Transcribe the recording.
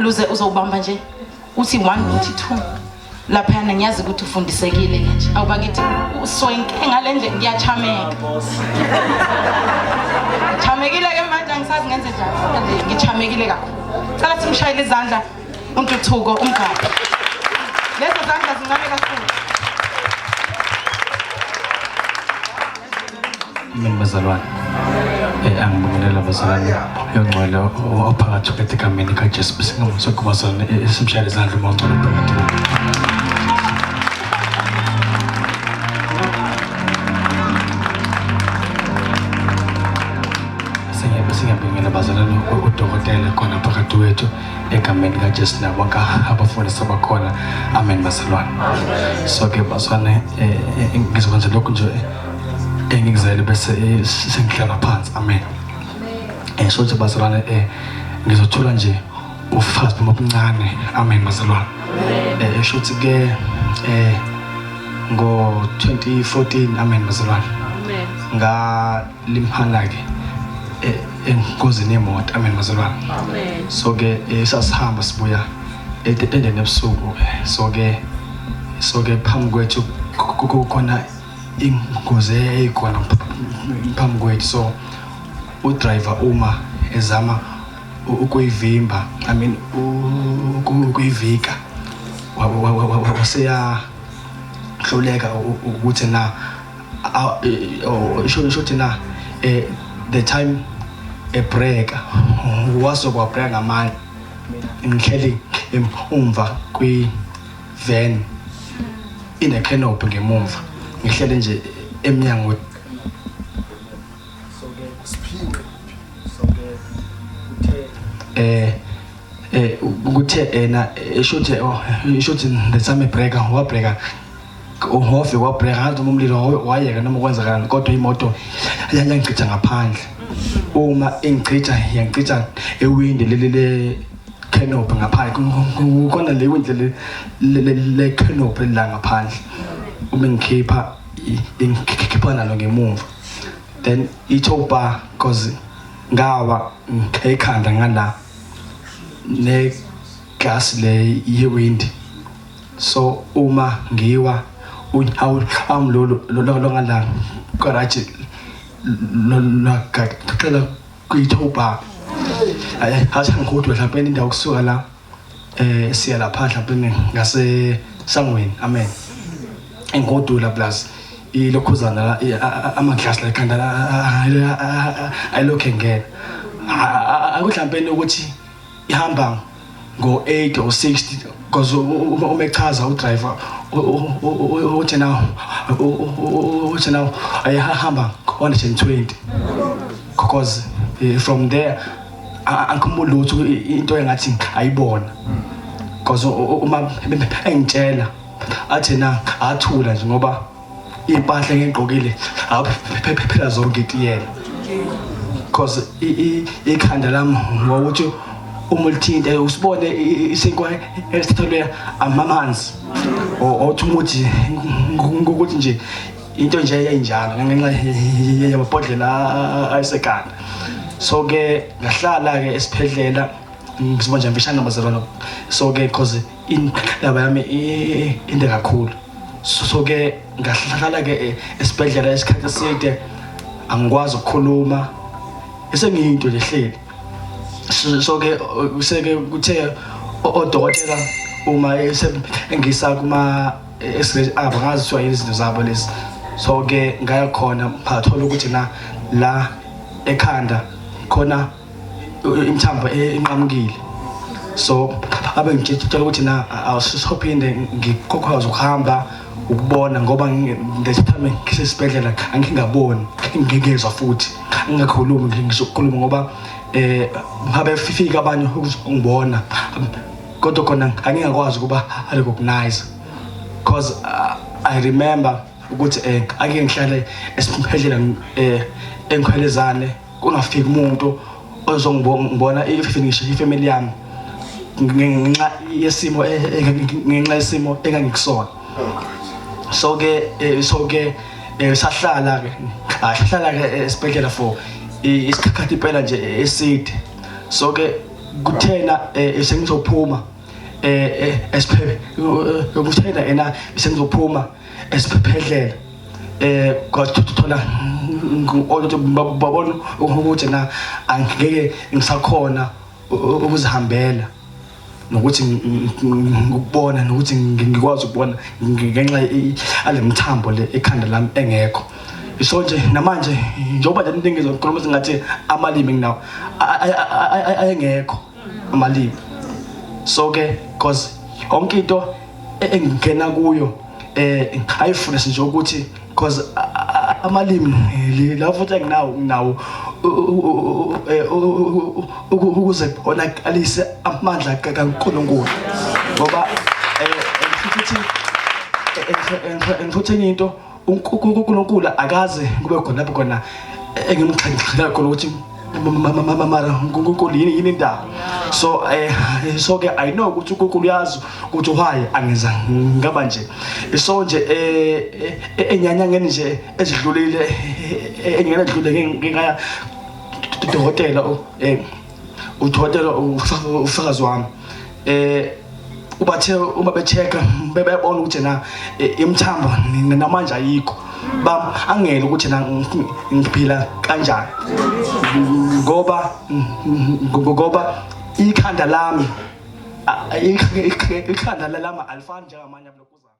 Uluze uzowubamba nje uthi 1 uthi 2 laphayana ngiyazi ukuthi ufundisekile ke nje awubakithi uswenke ngale ndlela ngiyachameka chamekile ke manje angisazi ngenze njani kodwa nje ngichamekile kakhulu cela simshayele izandla uNtuthuko umgabhi lezo zandla zincane kakhulu. Amen bazalwane. Angibingelela bazalwane yongcwele ophakathi kwethu egameni kaJesu besingamusokho bazalwane esimshayele izandla uma ungcwele phakathi. Singiyabingelela bazalwane udokotela khona phakathi kwethu egameni likaJesu nabo bonke abafundisi abakhona. Amen bazalwane. So ke bazalwane ngizokwenza lokhu nje engikuzele bese sengihlala phansi. Amen. So nje bazalwane ngizothula nje ubufakazi bami obuncane. Amen bazalwane. Shuthi ke ngo 2014 amen bazalwane. Amen. Ngalimhala ke engozini yemoto. Amen bazalwane. Amen. So ke sasihamba sibuya etendeni ebusuku. So ke phambi kwethu kukhona ingozi eyikhona phambi kwethu. So udriver uma ezama ukuyivimba, I mean ukuyivika, waseya hluleka ukuthi na isho na the time a break waso kwa break ngamandla. Ngihleli emumva kwi van ine canopy ngemumva, ngihlele nje emnyango. So ke siphinqe, so ke uthe kuthe ena eshuthi eshuthi the time breaker wa breaker uhofe wa breaker ngathi umlilo wayeka noma kwenzakalani, kodwa imoto yangichitha ngaphandle. Uma ingichitha yangichitha ewindi leli le canopy ngaphandle, kukhona le windi le canopy la ngaphandle. Uma ngikhipha ingikhipha nalo ngemumva, then i-tow bar cause ngawa ekhanda ngala ne glass le yewindi. So uma ngiwa unyawo lwami lolu lo ngala garage lwagaxela kwi-tow bar. Athi angigodwa mhlawumbe indawo kusuka la siya lapha mhlawumbe ngase sangweni. Amen. Engodula plus ilokhuzana ama-glass la ekhanda ayilokhu engena. Akuhlampeni ukuthi ihamba ngo-8 or 60 because uma echaza udriver uthi now ayahamba 120 because from there angikhumbuli lutho, into engathi ayibona because uma engitshela athi na athula nje ngoba impahla engigqokile phela zonke itiyela because ikhanda lami ngokuthi uma ulithinta usibone isinkwa esithathelwe amanzi othi umuthi ngokuthi nje into nje eyayinjalo ngenxa yamabhodlela ayisekanda. So ke ngahlala ke esiphendlela ngizoba nje mfishane bazalwane. So ke because indaba yami inde kakhulu, so ke ngahlala ke esibhedlela isikhathi eside, angikwazi ukukhuluma, esengiyinto nje hleli. So ke seke kuthe odokotela uma engisa kuma x-ray abo ngazi kuthiwa yini izinto zabo lezi. So ke ngaya khona phathola ukuthi na la ekhanda khona imithambo inqamukile. So abe ngitshela ukuthi na awusisophinde ngikwazi ukuhamba ukubona ngoba ngesithame ngisesibhedlela angingaboni ngingezwa futhi ngingakhulumi ngisho ukukhuluma ngoba babefika abanye ukungibona kodwa khona angingakwazi ukuba recognize because I remember ukuthi ake ngihlale esibhedlela engikhwelezane kungafiki umuntu ozongibona ifinish ifamily yami ngenxa yesimo ngenxa yesimo engangikusona. So ke sahlala ke ahlala ke esibhedlela for isikhathi impela nje eside. So ke Kuthena sengizophuma esiphephe, kuthena ena sengizophuma esiphedlela, kwathola ukuthi babona ukuthi na angeke ngisakhona ukuzihambela nokuthi ngikubona nokuthi ngikwazi ukubona ngenxa ale mthambo le ekhanda lami engekho. So nje namanje njengoba nje into engizokhuluma sengathi amalimi nginawo ayengekho amalimi. So ke cause yonke into engingena kuyo ayifundise nje ukuthi cause amalimi la futhi enginawo nginawo ukuze onakalise amandla kaNkulunkulu, ngoba futhi futhi enye into, uNkulunkulu akaze kube khona lapho khona engimxhexhela khona ukuthi mara uNkulunkulu yini indaba. So so ke I know ukuthi uNkulunkulu uyazi ukuthi why angenza ngaba nje. So nje enyanyangeni nje ezidlulile, enyangeni edlule, ngingaya dokotela, udokotela ufakazi wami, ubathe uma be-check-a bebona ukuthi na imithambo namanje ayikho, bam angele ukuthi na ngiphila kanjani, ngoba ikhanda lami ikhanda lami alifani njengamanye abalokuzana.